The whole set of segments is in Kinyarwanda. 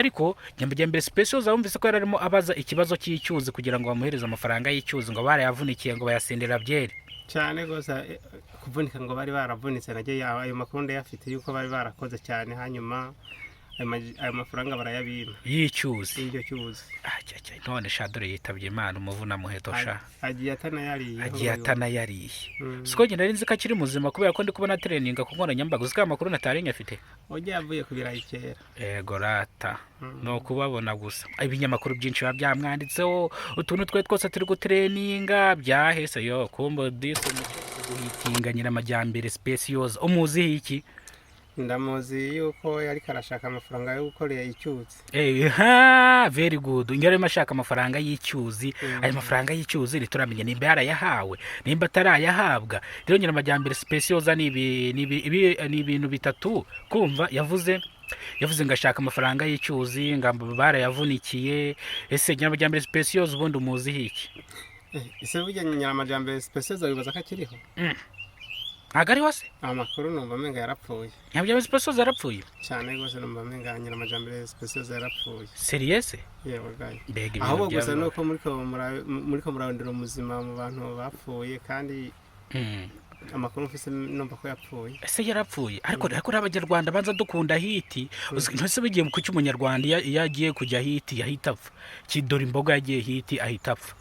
Ariko Nyamujyambere Specioza wumvise ko yari arimo abaza ikibazo cy'icyuzi kugira ngo bamuhereze amafaranga y'icyuzi, ngo barayavunikiye, ngo bayasendera byeri. Cyane rwose, kuvunika ngo bari baravunitse. Najye ayo makuru ndayafite yuko bari barakoze cyane, hanyuma ayo mafaranga barayabima. Y'icyuzi. Y'icyo cyuzi. Ah, cya, cya, none sha, dore yitabye Imana umuvuna muheto sha. Agiye atanayariye. Agiye atanayariye. Siko njye nari nzi ko akiri muzima, kubera ko ndi kubona trendinga ku nkoranyambaga. Uzi ko aya makuru natari nyafite? Ujya yavuye ku birayi kera. Ego rata, ni ukubabona gusa. Ibinyamakuru byinshi biba byamwanditseho, utuntu twe twose turi gutrendinga byahese yo kumbo disi umukecuru guhitinga. Nyiramajyambere Specioza umuziho iki? Ndamuzi yuko yariko arashaka amafaranga yo gukorera icyuzi. Eh, ha, very good. Njye arimo ashaka amafaranga y'icyuzi. Ayo mafaranga y'icyuzi ntituramenya nimba yarayahawe, nimba atarayahabwa. Rero Nyiramajyambere Specioza ni ibintu bitatu kumva yavuze. Yavuze ngo ashaka amafaranga y'icyuzi, ngo barayavunikiye. Ese Nyiramajyambere Specioza ubundi umuziho iki? Ese burya Nyiramajyambere Specioza wibaza ko akiriho? Ntabwo ari wose. Amakuru numva amenga yarapfuye. Nyiramajyambere Specioza yarapfuye? Cyane rwose, numva amenga Nyiramajyambere Specioza yarapfuye. Sérieux? Yewe gaye. Mbega ibintu Ahubwo gusa byabaye. nuko muriko murarondera umuzima mu bantu bapfuye, kandi amakuru mfise numva ko yapfuye. Ese yarapfuye? Ariko n'Abanyarwanda banza dukunda hit. Ntese bigiye ku cy'Umunyarwanda, iyo agiye kujya hit yahita apfa. Kidora imboga yagiye hit ahita apfa.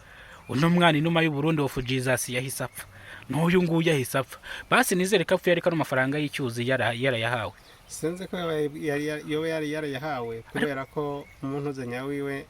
Uno mwana inuma y'u Burundi of Jesus yahise apfa, n'uyu nguyu yahise apfa. Basi nizere ko apfuye ariko n'amafaranga y'icyuzi yarayahawe. Sinzi ko yoba yari yarayahawe, kubera ko umuntu uzenya wiwe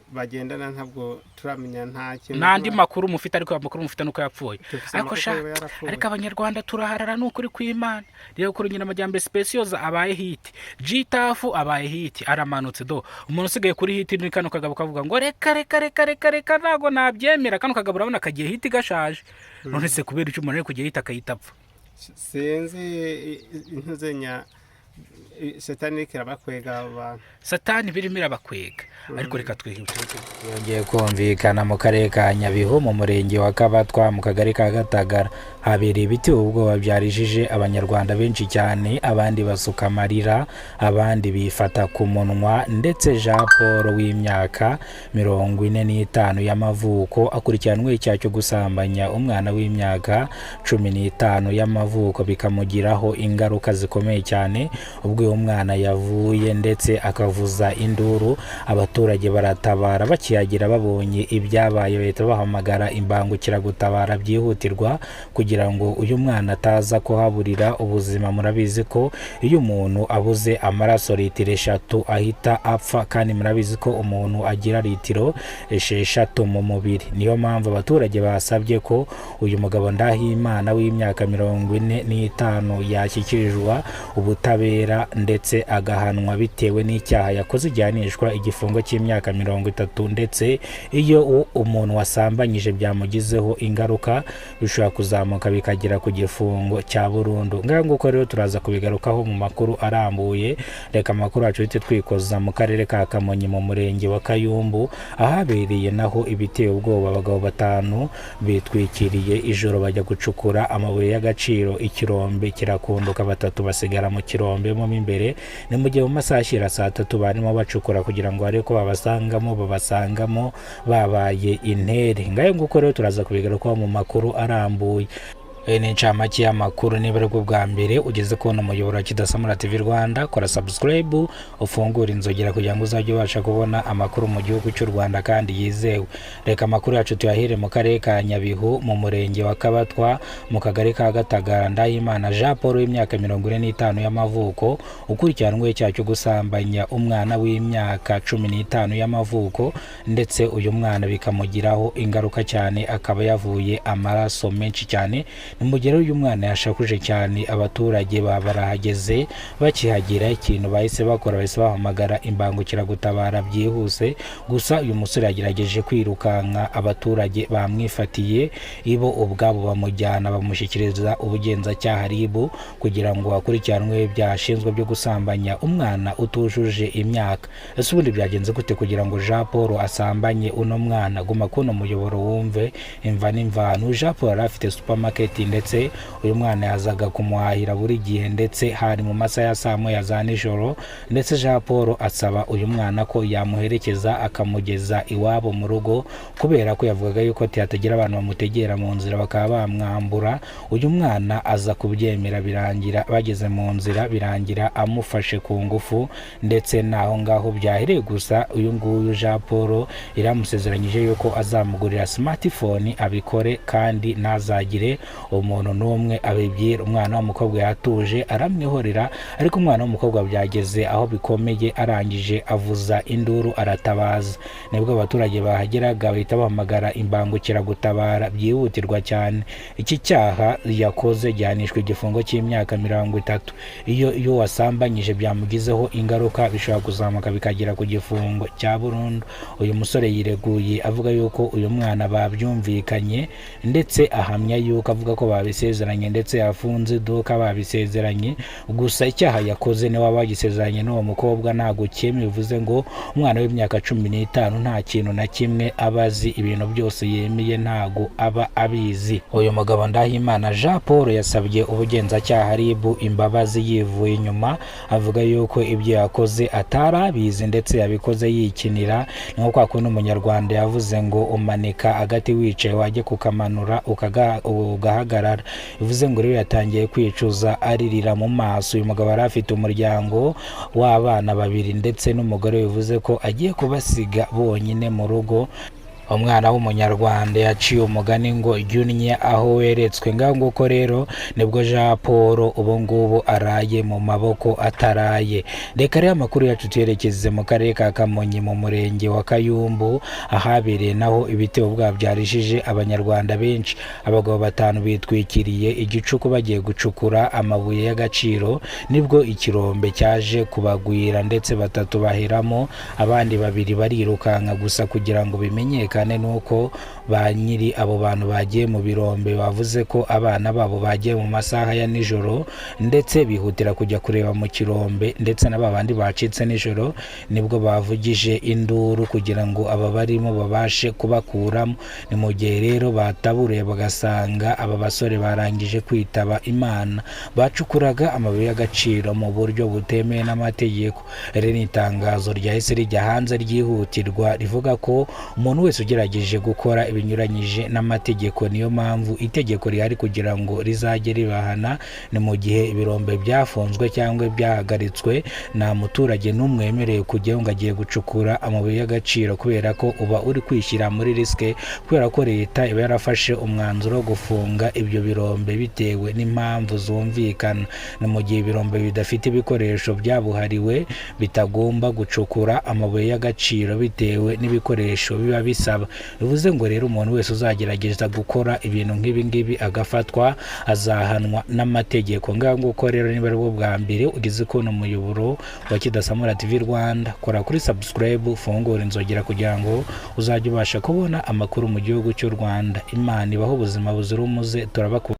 bagendana ntabwo turamenya, nta kintu. N'andi makuru mufite? Ariko amakuru mufite nuko yapfuye? Dufise Ariko amakuru sha, ko yoba yarapfuye. ariko Abanyarwanda turaharara, ni ukuri kw'Imana. Rero kuri Nyiramajyambere Specioza abaye hit, Gitafu abaye hit, aramanutse. Do umuntu usigaye kuri hit ni kano kagabo kavuga ngo reka reka reka reka reka, ntabwo nabyemera. Kano kagabo urabona kagiye hit gashaje. None se kubera icyo umuntu ari kujya hit akahita apfa? Sinzi, intuzenya satani iriko irabakwega abo bantu. Satani birimo irabakwega, ariko reka twihute. Yongeye kumvikana mu karere ka Nyabihu, mu murenge wa Kabatwa, mu kagari ka Gatagara, habereye ibiteye ubwoba byarijije Abanyarwanda benshi cyane, abandi basuka amarira, abandi bifata ku munwa. Ndetse Jean Paul w'imyaka 45 y'amavuko akurikiranwe icyaha cyo gusambanya umwana w'imyaka 15 y'amavuko, bikamugiraho ingaruka zikomeye cyane. Ubwo uyu mwana yavuye ndetse akavuza induru, abaturage baratabara. Bakihagera babonye ibyabaye, bahita bahamagara imbangukiragutabara byihutirwa kugira ngo uyu mwana ataza kuhaburira ubuzima. Murabizi ko iyo umuntu abuze amaraso litiro 3 ahita apfa, kandi murabizi ko umuntu agira litiro 6 mu mubiri. Niyo mpamvu abaturage basabye ko uyu mugabo Ndahimana w'imyaka 45 yashyikirizwa ubutabera ndetse agahanwa bitewe n'icyaha yakoze gihanishwa igifungo cy'imyaka 30. Ndetse iyo umuntu wasambanyije byamugizeho ingaruka, bishobora kuzamuka bikagera ku gifungo cya burundu. Ngaho nguko rero, turaza kubigarukaho mu makuru arambuye. Reka amakuru yacu duhite twikoza mu karere ka Kamonyi, mu murenge wa Kayumbu, ahabereye naho ibiteye ubwoba. Abagabo batanu bitwikiriye ijoro bajya gucukura amabuye y'agaciro, ikirombe kirakunduka, batatu basigara mu kirombe mo imbere. Ni mu gihe mu masaha ashyira saa 3 barimo bacukura kugira ngo barebe ko babasangamo, babasangamo babaye intere. Ngayo nguko rero, turaza kubigarukaho mu makuru arambuye. Iyi ni incamake y'amakuru. Niba aribwo bwa mbere ugeze kubona umuyoboro wa Kidasamura TV Rwanda, kora subscribe, ufungure inzogera kugira ngo uzajye ubasha kubona amakuru mu gihugu cy'u Rwanda kandi yizewe. Reka amakuru yacu tuyahere mu karere ka Nyabihu, mu murenge wa Kabatwa, mu kagari ka Gatagara. Ndahimana Jean Paul w'imyaka 45 y'amavuko ukurikiranweho icyaha cyo gusambanya umwana w'imyaka 15 y'amavuko, ndetse uyu mwana bikamugiraho ingaruka cyane, akaba yavuye amaraso menshi cyane. Ni mu gihe rero uyu mwana yashakuje cyane, abaturage baba barahageze. Bakihagera, ikintu bahise bakora, bahise bahamagara imbangukiragutabara byihuse. Gusa uyu musore yagerageje kwirukanka, abaturage bamwifatiye ibo ubwabo, bamujyana bamushyikiriza ubugenzacyaha RIB kugira ngo akurikiranwe ibyaha ashinzwe byo gusambanya umwana utujuje imyaka. Ese ubundi byagenze gute kugira ngo Jean Paul asambanye uno mwana? Guma kuno muyoboro wumve imva n'imvano. Jean Paul yari afite supermarket. Ndetse uyu mwana yazaga kumuhahira buri gihe, ndetse hari mu masaha ya saa moya za nijoro. Ndetse Jean Paul asaba uyu mwana ko yamuherekeza akamugeza iwabo mu rugo, kubera ko yavugaga yuko ati hatagira abantu bamutegera mu nzira bakaba bamwambura. Uyu mwana aza kubyemera, birangira bageze mu nzira, birangira amufashe ku ngufu. Ndetse n'aho ngaho byahereye gusa, uyu nguyu Jean Paul yaramusezeranyije yuko azamugurira smartphone, abikore kandi ntazagire umuntu n'umwe abibwira. Umwana w'umukobwa yatuje aramwihorera, ariko umwana w'umukobwa byageze aho bikomeye, arangije avuza induru aratabaza. Nibwo abaturage bahageraga bahita bahamagara imbangukiragutabara byihutirwa cyane. Iki cyaha yakoze gihanishwa igifungo cy'imyaka 30. Iyo wasambanyije byamugizeho ingaruka, bishobora kuzamuka bikagera ku gifungo cya burundu. Uyu musore yireguye avuga yuko uyu mwana babyumvikanye, ndetse ahamya yuko avuga ko babisezeranye, ndetse yafunze iduka babisezeranye. Gusa icyaha yakoze niwe waba wagisezeranye n'uwo mukobwa ntabwo cyemewe. Bivuze ngo umwana w'imyaka 15 nta kintu na kimwe aba azi, ibintu byose yemeye ntago aba abizi. Uyu mugabo Ndahimana Jean Paul yasabye ubugenzacyaha RIB imbabazi yivuye inyuma, avuga yuko ibyo yakoze atari abizi ndetse yabikoze yikinira. Ni nko kwa kundi umunyarwanda yavuze ngo umanika agati wicaye, wajya kukamanura ugahagarara. Bivuze ngo rero yatangiye kwicuza aririra mu maso. Uyu mugabo yari afite umuryango w'abana babiri ndetse n'umugore, bivuze ko agiye kubasiga bonyine mu rugo. Umwana w'umunyarwanda yaciye umugani ngo jya unnye aho weretswe. Ngaho nguko rero nibwo Jean Paul ubu ngubu araye mu maboko ataraye. Reka rero amakuru yacu tuyerekeze mu karere ka Kamonyi, mu murenge wa Kayumbu, ahabereye naho ibitero bwabyarishije abanyarwanda benshi. Abagabo batanu bitwikiriye igicuku bagiye gucukura amabuye y'agaciro, nibwo ikirombe cyaje kubagwira, ndetse batatu baheramo, abandi babiri barirukanka. Gusa kugira ngo bimenyekane nuko ba nyiri abo bantu bagiye mu birombe bavuze ko abana babo bagiye mu masaha ya nijoro, ndetse bihutira kujya kureba mu kirombe, ndetse na ba bandi bacitse nijoro nibwo bavugije induru kugira ngo aba barimo babashe kubakuramo. Ni mu gihe rero bataburiye bagasanga aba basore barangije kwitaba Imana, bacukuraga amabuye y'agaciro mu buryo butemewe n'amategeko. Iri ni itangazo ryahise rijya hanze ryihutirwa, rivuga ko umuntu wese ugerageje gukora ibinyuranyije n'amategeko, niyo mpamvu itegeko rihari kugira ngo rizajye ribahana. Ni mu gihe ibirombe byafunzwe cyangwa byahagaritswe, nta muturage n'umwe wemerewe kujyayo ngo agiye gucukura amabuye y'agaciro, kubera ko uba uri kwishyira muri risque, kubera ko leta iba yarafashe umwanzuro wo gufunga ibyo birombe bitewe n'impamvu zumvikana. Ni mu gihe ibirombe bidafite ibikoresho byabuhariwe bitagomba gucukura amabuye y'agaciro bitewe n'ibikoresho biba bisaba. Bivuze ngo rero umuntu wese uzagerageza gukora ibintu nk'ibi ngibi agafatwa azahanwa n'amategeko. Ngaho nguko rero, niba ari bwo bwa mbere ugize kubona umuyoboro wa Kidasamura TV Rwanda, kora kuri subscribe, ufungure inzogera kugira ngo uzajye ubasha kubona amakuru mu gihugu cy'u Rwanda. Imana ibahe ubuzima buzira umuze. Turabakunda.